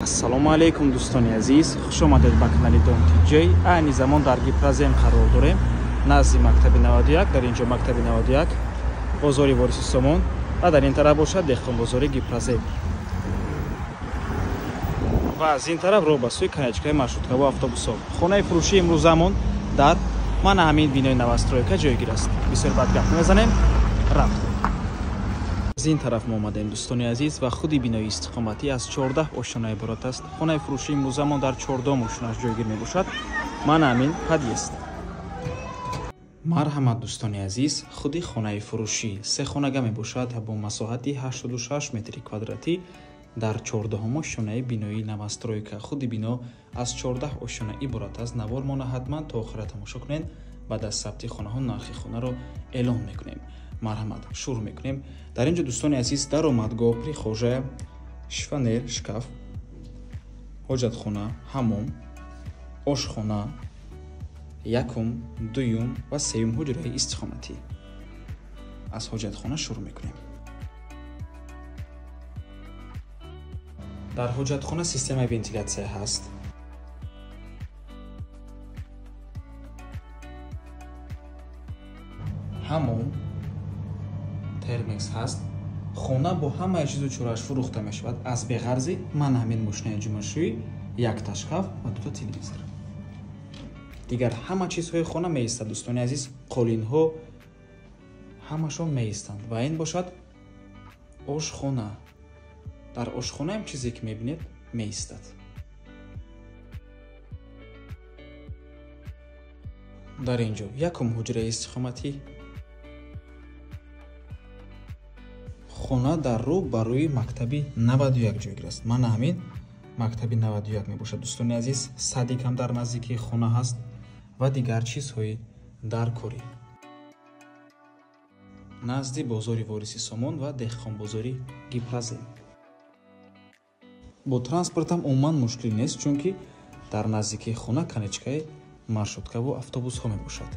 Ассалому алайкум дӯстони азиз, хуш омадед ба канали Дом TJ. Айни замон дар Гипрозем қарор дорем, назди мактаби 91. Дар инҷо мактаби 91, бозори Вориси Сомон ва дар ин тараф бошад деҳқонбозори Гипрозем. Ва аз ин тараф роҳ ба сӯи конечкаи маршруткаву автобусҳо. Хонаи фурӯшии имрӯзамон дар мана ҳамин бинои новостройка ҷойгир аст. Бисёр бад гап намезанем, рафтем. Аз ин тараф мо омадем дӯстони азиз ва худи бинои истиқоматӣ аз 14 ошёна иборат аст. Хонаи фурӯшии имрӯзамон дар 14 ошёнаш ҷойгир мебошад. Мана ҳамин подъезд. Марҳамат дӯстони азиз, худи хонаи фурӯшӣ се хонага мебошад бо масоҳати 86 метри квадратӣ дар 14 ошёнаи бинои новостройка. Худи бино аз 14 ошёна иборат аст. Навор мона ҳатман то охира тамошо кунед. Баъд аз сабти хонаҳо нархи хонаро эълон мекунем. Марҳамат, шурӯъ мекунем. Дар ин ҷо дӯстони азиз даромадгоҳ, прихожая, шифонер, шкаф, ҳоҷатхона, ҳаммом, ошхона, якум, дуюм ва сеюм ҳуҷраи истиқоматӣ. Аз ҳоҷатхона шурӯъ мекунем. Дар ҳоҷатхона системаи вентилятсия ҳаст. Ҳаммом, термекс ҳаст. Хона бо ҳамаи чизу чорааш фурӯхта мешавад. Аз беғарзи ман ҳамин мошинаи ҷумъашӯӣ, якта шкаф ва дута телевизор. Дигар ҳама чизҳои хона меистад дӯстони азиз, қолинҳо ҳамашон меистанд. Ва ин бошад ошхона. Дар ошхонаам чизе ки мебинед меистад. Дар ин ҷо якум ҳуҷраи истиқоматӣ. Хона дар рӯ ба рӯи мактаби 91 ҷойгир аст. Мана ҳамин мактаби 91 мебошад дӯстони азиз. Садик ҳам дар наздикии хона ҳаст ва дигар чизҳои даркорӣ. Назди бозори Вориси Сомон ва деҳқонбозори Гипрозем. Бо транспортам умуман мушкил нест, чунки дар наздикии хона конечкаи маршруткаву автобусҳо мебошад.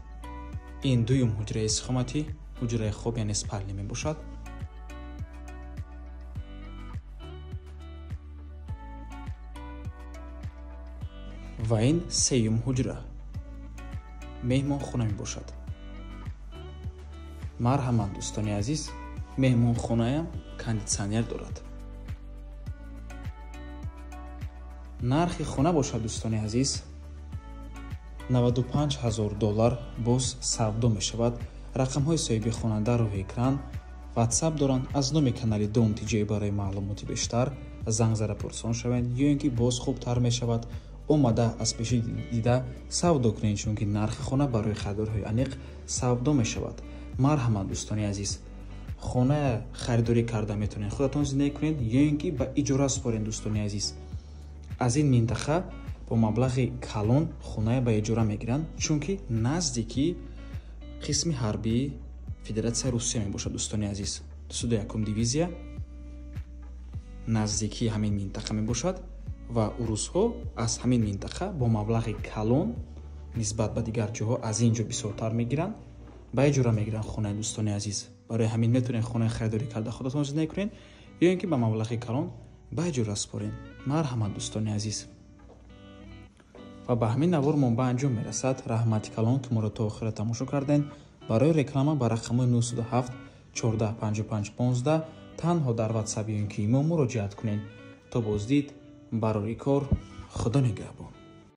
Ин дуюм ҳуҷраи истиқоматӣ, ҳуҷраи хоб яъне спалня мебошад. Ва ин сеюм ҳуҷра меҳмонхона мебошад. Марҳамат дӯстони азиз, меҳмонхонаям кондитсионер дорад. Нархи хона бошад дӯстони азиз $95,000 боз савдо мешавад. Рақамҳои соҳиби хона дар рӯи экран, WhatsApp доранд. Аз номи канали Дом TJ барои маълумоти бештар занг зада пурсон шавед, ё ин ки боз хубтар мешавад омада аз пеши дида савдо кунед, чунки нархи хона барои харидорҳои аниқ савдо мешавад. Марҳамат дӯстони азиз, хона харидорӣ карда метавонед худатон зиндагӣ кунед ё ин ки ба иҷора супоред дӯстони азиз. Аз ин минтақа бо маблағи калон хонае ба иҷора мегиранд, чунки наздики қисми ҳарбии Федератсияи Русия мебошад дӯстони азиз. 201 дивизия наздикии ҳамин минтақа мебошад ва урусҳо аз ҳамин минтақа бо маблағи калон нисбат ба дигар ҷоҳо аз ин ҷо бисёртар мегиранд, ба иҷора мегиранд хонаи дӯстони азиз. Барои ҳамин метавонед хонаи харидорӣ карда худатон зиндагӣ кунед ё ин ки ба маблағи калон ба иҷора супоред. Марҳамат дӯстони азиз. Ва ба ҳамин навор мо ба анҷом мерасад. Раҳмати калон ки моро то охира тамошо кардед. Барои реклама ба рақамҳои 907 14 55 15 танҳо дар WhatsApp ё ин ки имо муроҷиат кунед. То боздид, барори кор, Худо нигаҳбон.